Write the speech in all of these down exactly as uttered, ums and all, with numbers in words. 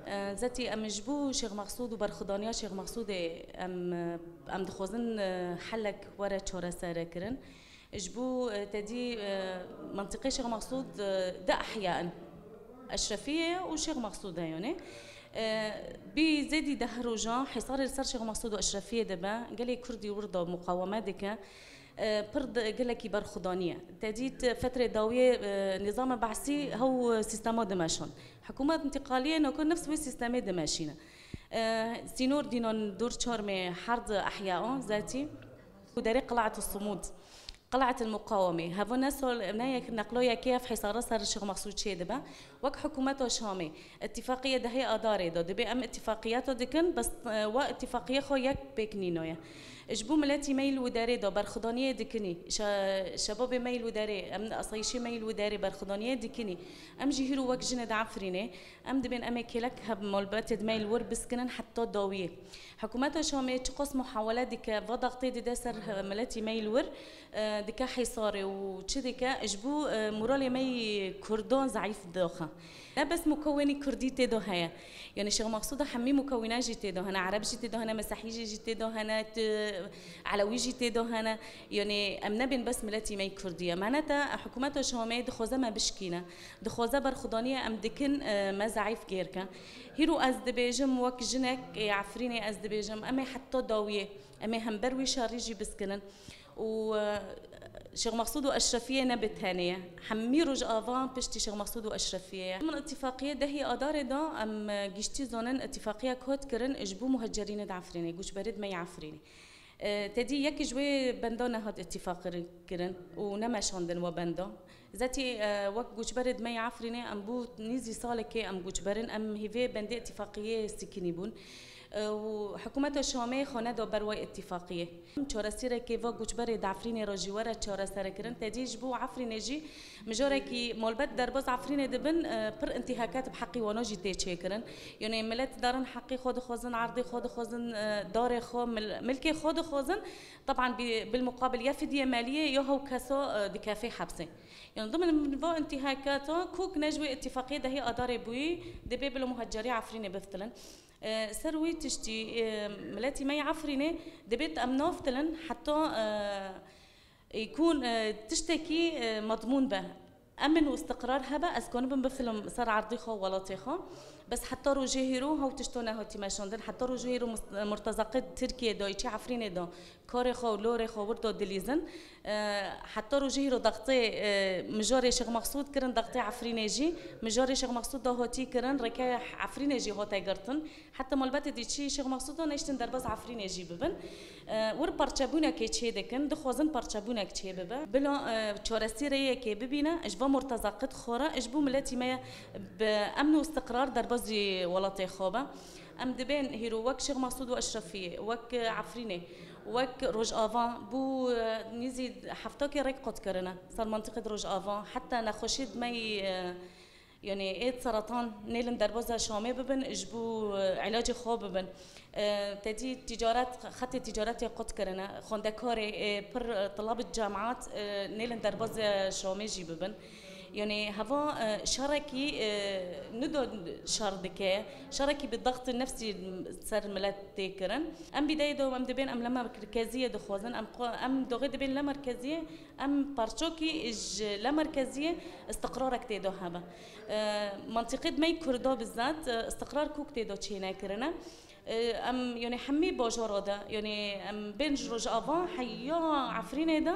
E, zetî em ji bo Şêx Mexsûd û berxwedaniya Şêx Mexsûdê em, em dixwazin, e, helek were çareserekirin. Ji bo, e, tedî, e, mentiqê Şêx Mexsûd, e, du ehya in. Eşrefiyê ye û Şêx Mexsûd e, yanî. E, bî zêdî deh rojan hîsarê li ser Şêx Mexsûd û Eşrefiyê dibe. Gelê Kurdî wir de muqaweme dike. E, pir di-, gelekî berxwedanî ye. Tedî di fetrê dawiyê, e, nîzama Behsî hew sîstema dimeşand. Hikûmet întîqaliyê nako nefs wê sîstemê dimeşîne. E, sînor dînan dor çarmê herd ehya zetî. Û derê Qil'et Sumûd. Qil'et el-Muqawemê. Heva ne sol, ne yek neqlo yekê ev hîsara ser Şêx Mexsûd çêdibe. Wek hikûmeta Şamê, îtîfaqiye dehê Adarê de, dibê em îtîfaqiyeta dikin, bes, e, we îtîfaqiye xwe yek pêk nînoye. Ji bo miletî me yî li wî derê de berxwedaniyê dikinî, şe-, şebabê me yî li wî derê, em asayîşê me yî li wî derê berxwedaniyê dikinî. Em jî hîro wek jinê di Efrînê, em dibên em ê kêlek heb malbetê di me yî li wir biskinin heta dawiyê. Hikûmeta Şamê çiqas muhawele dike, va daxtê dide ser, e, miletî me yî li wir, e, dike hîsarê û çi dike, ji bo, e, moralê me yî Kurdan zeîf dixe. Ne bes mukewinî Kurdî tê de heye. Yanî Şêx Mexsûda hemî mukewîne jî tê de hene, Ereb jî tê de hene, Mesihî jî, jî tê de hene, t-, Elewî jî tê de hene. Yanî em nebên bes miletî me yî Kurdî ye. Menete hikûmeta Şamê dixwaze me bişkîne. Dixwaze berxwedaniyê em dikin, e, me zeîf gêr ke. Hîro ez dibêjim, wek jinek ê Efrînê ez dibêjim, em ê heta dawiyê, em ê hember wî şerî jî biskinin. Û, e, Şêx Mexsûd û Eşrefiyê ne bi tenê ye. Hemî Rojava piştî Şêx Mexsûd û Eşrefiyê ye. Min îtîfaqiyê dehê Adarê de em, e, giştî zanin îtîfaqiya kod kirin ji bo muhecerînê di Efrînê, goçberê di me yê Efrînê. E, tedî yek ji wê benda nehat îtîfaq kirin û nemeşandin we benda. Zetî, e, wek goçberê di me yê Efrînê em bû nîzî salekê em goçberin, em hêvê bendê îtîfaqiyê sikînî bûn. E, û hikûmeta Şamê xwe neda ber wê îtîfaqiyê. Çaresîrekê va goçberê di Efrînê re jî were çareserekirin. Tedî ji bo Efrînê jî mijarekî malbet derbaz Efrînê dibin, e, pir întîhakat bi heqî wana jî tê çêkirin. Yanî milet derin heqê xwe dixwazin, erdê xwe dixwazin, e, darê xwe, mil-, milkê xwe dixwazin. Teban bi-, bilmuqabil ya fidye maliyê ya hew kesa, e, dikefê hepsê. Yanî dimin va întîhakata kok ne ji wê îtîfaqiyê dehê Adarê bûyî, dibê bila muhecerî Efrînê biftilin. E, ser wî tiştî, e, miletî me yê Efrînê dibêt em naftilin heta, e, Ê, kûn, e, tiştekî, e, medmûn be. Emin û istiqrar hebe, ez konibim bifilim ser erdê xwe û welatê xwe. Bes heta rojê hîro hew tişto nehatî meşandin. Heta rojê hîro mus-, murtezaqê Tirkiyê de, çi Efrînê de, karê xwe û lorê xwe wir de dilîzin. E, heta rojê hîro daxtê, e, mijarê Şêx Mexsûd kirin, daxtê Efrînê jî. Mijarê Şêx Mexsûd dahatî kirin, rêke Efrînê jî hate girtin. Heta malbetê dî çi Şêx Mexsûd da neştin derbaz Efrînê jî bibin. E, wir parçebûnekê çê dikin, dixwazin parçebûnek çê bibe. Bila, e, çaresîrê yekê bibîne, ji va murtezaqit xwe re, ji bo miletî me bi emn û istiqrar derbazî welatê xwe be. Em dibên hîro wek Şêx Mexsûd û Eşrefiyê, wek Efrînê, wek Rojava, bû, e, nîzî heftakê rêk qut kirine ser mentiqê di Rojava. Heta nexweşî di me yî, e, Yanî ê seratan nêlin derbaza Şamê bibin, ji bo, e, îlacê xwe bibin. E, tedî ticaret, xetê ticaretê qut kirine, xwendekarê, e, pir, e, tilabit cemaat, e, nêlin derbaza Şamê jî bibin. Yanî heva, e, şerekî, e, nido şer dike, şerekî bi daxtê nefsî ser milet tê kirin. Em bîdeyê de em dibên em li merkeziyê dixwazin, em xwe, em doxê dibên li merkeziyê, Em parçokî ji lemerkeziyê istiqrarek tê de hebe. E, mentiqê di me yî Kurda bizat, e, istiqrar kok tê de çênekirine. E, em, yanî hemî bajara de, yanî em bên ji Rojava heya Efrînê de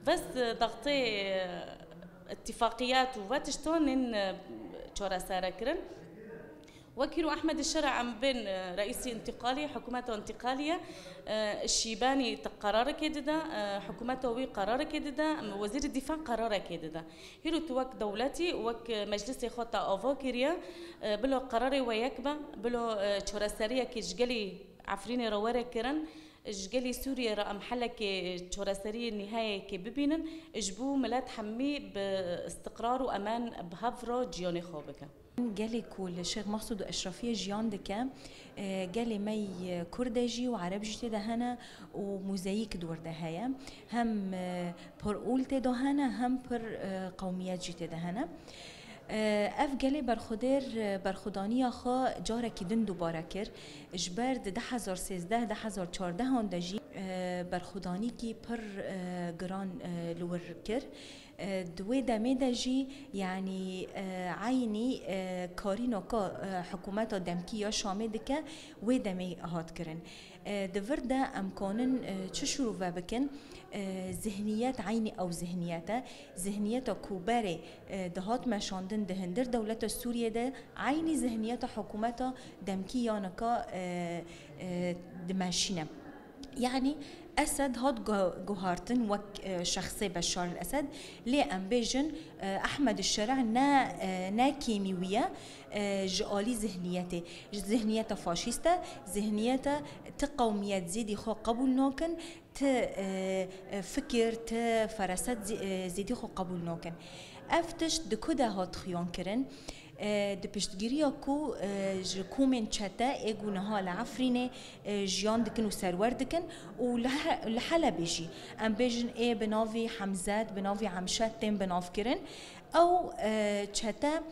vest, e, daxtê, e, îtîfaqiyet û ve tiştan nên, e, çaresere kirin. Wekî ro Ehmed Şera em bên, e, reîsî întîqalî, hikûmeta întîqalî ye. E, Şîbanî te qerarekê dide, e, hikûmeta wî qerarekê dide, em wezîrê dîfa qerarekê dide. Hîro tu wek dewletî, wek meclisê xwe te ava kiriye, e, bila qerarê we yek be, bila, e, çareseriyekê ji gelî Efrînê re were kirin, ji gelî Sûriyê re em helekê çareseriyê nîhayekê bibînin, ji bo milet hemî bi istiqrar û emen bi hev re ciyanê xwe bike. Gelê ku li Şêx Mexsûd û Eşrefiyê jiyan dike, e, gelê me yê Kurd e jî û Ereb jî tê de hene û muzeyîk di wir de heye. Hem, e, pir ol tê de hene, hem pir, e, qewmiyet jî tê de hene. Ev gelê berxwedêr berxwedaniya xwe carekî din dubare kir. Ji ber di du hezar sêzdeh du hezar çardehan de jî berxwedanîkî pir giran li wir kir. Di wê demê de jî, yanî, eynî karîna ka hikûmeta demkî ya Şamê dike, wê demê hat kirin. Di vir de em kanin çi şirove bikin? Zihniyet eynî ew zihniyet e. Zihniyeta ku berê dihat meşandin di hundir dewleta Sûriyê de, eynî zihniyeta hikûmeta demkî ya nika dimeşîne. Yanî Esed hat gu-, guhartin wek, e, şexsê Beşar el Esed, lê em bêjin, e, Ehmed Şer'a ne, e, ne kêmî wî ye, e, ji alî zihniyetê. Ji zihniyeta faşîst e, zihniyeta ti qewmiyet zêdî xwe qebûl nakin, ti, e, e, fikir, ti feraset zê-, e, zêdî xwe qebûl nakin. Ev tişt di ku de hat xuyan kirin? E, di piştgiriya ku, e, ji komên çete ê ku niha li Efrînê, e, jiyan dikin û serwer dikin û li he-, li Helebê jî, em bêjin, ê bi navê Hemzet, bi navê Emşet tên binavkirin. Ew, e, çete,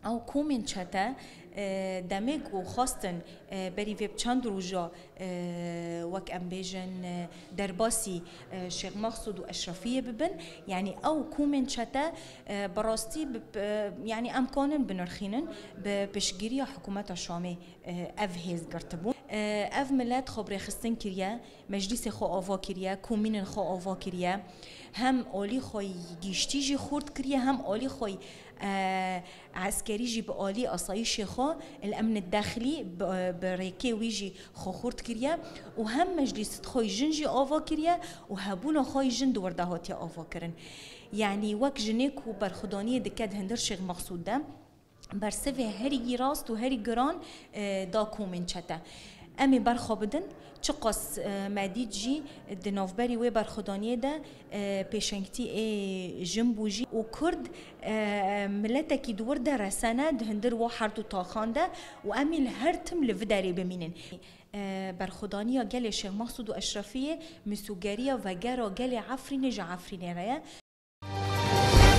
ew komên çete, e, demê ku xwestin, e, berî vê bi çend roja, e, wek em bêjin, e, derbasî, e, Şêx Mexsûd û Eşrefiyê bibin. Yanî ew komên çete, e, bi rastî bi, bi, yanî em kanin binirxînin, bi piştgiriya hikûmeta Şamê, e, ev hêz girtibûn. E, ev milet xwe bi rêxistin kiriye, meclîsê xwe ava kiriye, komînên xwe ava kiriye. Hem alî xwe giştî jî xurt kiriye, hem alî xwe, e, eskerî jî bi alî asayîşê xwe, el emni dexlî bi, bi rêkê wî jî xwe xurt kiriye û hem meclîs xwe jin jî ava kiriye û hebûna xwe jin di wir de hatiye ava kirin. Yanî wek jinê ku berxwedaniyê dike di hundir Şêx Mexsûd de, bersivê herî rast û herî giran, e, da komên çete. Em ê berxwe bidin, çiqas, e, me dît jî di navberî wê berxwedaniyê de, e, pêşengtî ê jin bû jî û Kurd, e, miletekî di wir de resene di hundir wa her du taxan de û em ê li her tim li vi derê bimînin. E, berxwedaniya gelê Şêx Mexsûd û Eşrefiyê misûgeriya vegera gelê Efrînê ji Efrînê re ye.